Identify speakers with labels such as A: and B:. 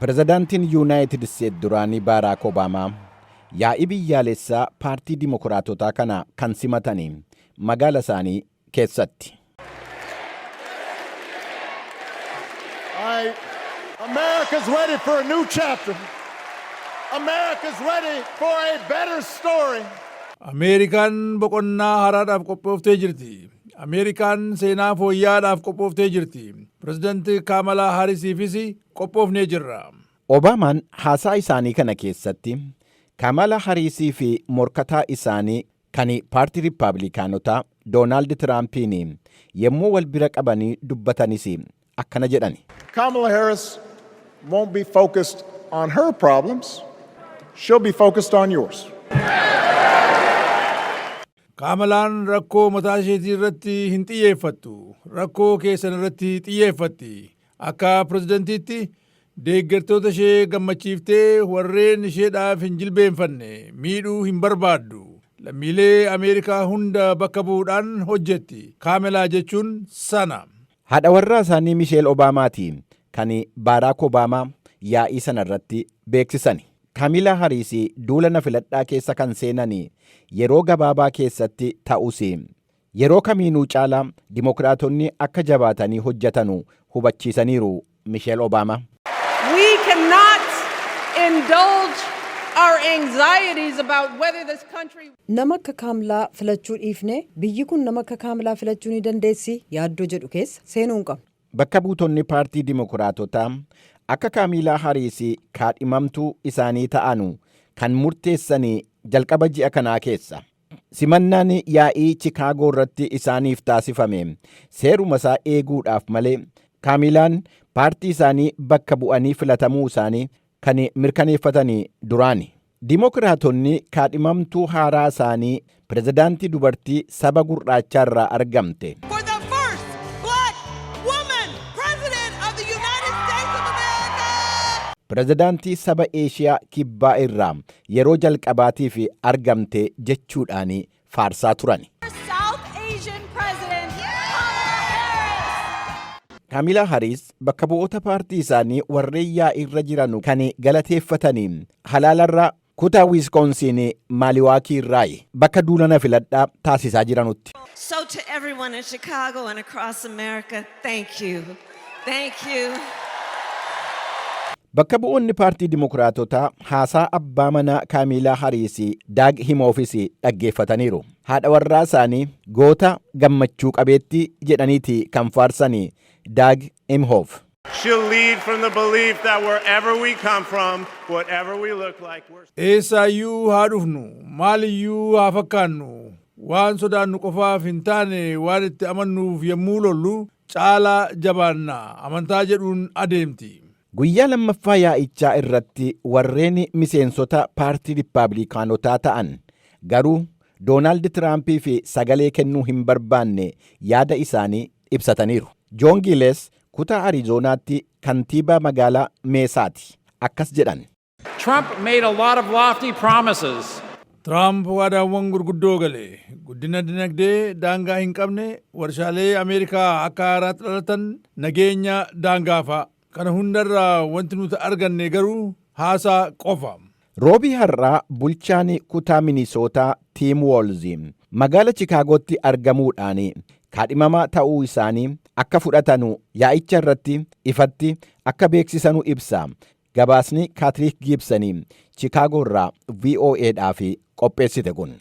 A: Pirezidaantiin Yuunaayitid Isteet duraanii Baaraak Obaamaa yaa'ii biyyaalessaa paartii Dimokiraatotaa kana kan simatanii magaala isaanii keessatti.
B: America's ready for a new chapter. America's ready for a better story.
C: Ameerikaan boqonnaa haaraadhaaf qophooftee jirti. Ameerikaan seenaa fooyya'aadhaaf qophooftee jirti. Pirezidaanti Kaamalaa Haarisiifis qophoofnee jirra.
A: Obaamaan haasaa isaanii kana keessatti Kaamala Hariisii fi morkataa isaanii kan paartii Riippaabilikaanotaa Doonaald Tiraampiin yommuu wal bira qabanii dubbatanis akkana jedhani.
B: Kamala Harris won't be focused on her problems. She'll be focused on yours.
C: Kaamalaan rakkoo mataa isheetii irratti hin xiyyeeffattu. Rakkoo keessan irratti xiyyeeffatti. Akka pirezidantiitti deeggartoota ishee gammachiiftee warreen isheedhaaf hin jilbeenfanne miidhuu hin barbaaddu. Lammiilee Ameerikaa hunda bakka bu'uudhaan hojjetti. Kaamelaa jechuun sana.
A: Haadha warraa isaanii Misheel Obaamaati kan Baaraak Obaamaa yaa'ii sana irratti beeksisan. Kaamilaa Hariis duula na filadhaa keessa kan seenan yeroo gabaabaa keessatti ta'us, yeroo kamiinuu caalaa Dimokiraatonni akka jabaatanii hojjetanu hubachiisaniiru Misheel Obaamaa.
D: We cannot indulge our anxieties about whether this country
E: Nama akka Kaamilaa filachuu dhiifne, biyyi kun nama akka Kaamilaa filachuu ni dandeessi yaaddoo jedhu keessa seenuu hin qabnu.
A: Bakka buutonni paartii Dimokiraatotaa akka Kaamilaa Hariis kaadhimamtuu isaanii ta'anu kan murteessanii jalqaba ji'a kanaa keessa. Simannaan yaa'ii Chikaagoo irratti isaaniif taasifame seeruma isaa eeguudhaaf malee Kaamilaan paartii isaanii bakka bu'anii filatamuu isaanii kan mirkaneeffatanii duraani. Dimokiraatonni kaadhimamtuu haaraa isaanii pirezidaantii dubartii saba gurraachaa irraa argamte
F: For the first black woman president of the United States of America.
A: Pirezidaantii saba Eeshiyaa Kibbaa irraa yeroo jalqabaatiif argamte jechuudhaan faarsaa turan.
F: South Asian president, Kamala Harris.
A: Kaamilaa Hariis bakka bu'oota paartii isaanii warreen yaa'ii irra jiran kan galateeffatanii halaalarra kutaa Wiiskoonsiin Maaliwaakii irraayi bakka duula na filadhaa taasisaa jiranutti.
G: So, to everyone in Chicago and across America, thank you. Thank you.
A: Bakka bu'oonni paartii Dimokiraatotaa haasaa abbaa manaa Kaamilaa Hariis Daag Himoofis dhaggeeffataniiru. Haadha warraa isaanii goota gammachuu qabeettii jedhaniiti kan faarsanii Daag Imhoof.
H: She'll lead from the belief that wherever we come from, whatever we look like, we're
C: Eessaayyuu haa dhufnu, maaliyyuu haa fakkaannu, waan sodaannu qofaaf hin taane waan itti amannuuf yommuu lollu caalaa jabaanna amantaa jedhuun adeemti.
A: Guyyaa lammaffaa yaa'ichaa irratti warreen miseensota paartii Riippaabilikaanotaa ta'an garuu Doonaald Tiraampiif sagalee kennuu hin barbaanne yaada isaanii ibsataniiru. Joon Giiles kutaa Ariizoonaatti kantiibaa magaalaa Meesaati. Akkas jedhan.
I: Trump made a lot of lofty promises.
C: Tiraamp waadaawwan gurguddoo gale. Guddina dinagdee daangaa hin qabne, warshaalee Ameerikaa akka haaraatti dhalatan, nageenya daangaa fa'a. Kana hundarraa wanti nuti arganne garuu haasaa qofa.
A: Roobii har'aa bulchaan kutaa Minisootaa Tiim Woolz magaala Chikaagootti argamuudhaan kaadhimamaa ta'uu isaanii akka fudhatanu yaa'icha irratti ifatti akka beeksisanu ibsa. Gabaasni Kaatiriik Giibsanii Chikaagoo irraa VOAdhaaf qopheessite kun.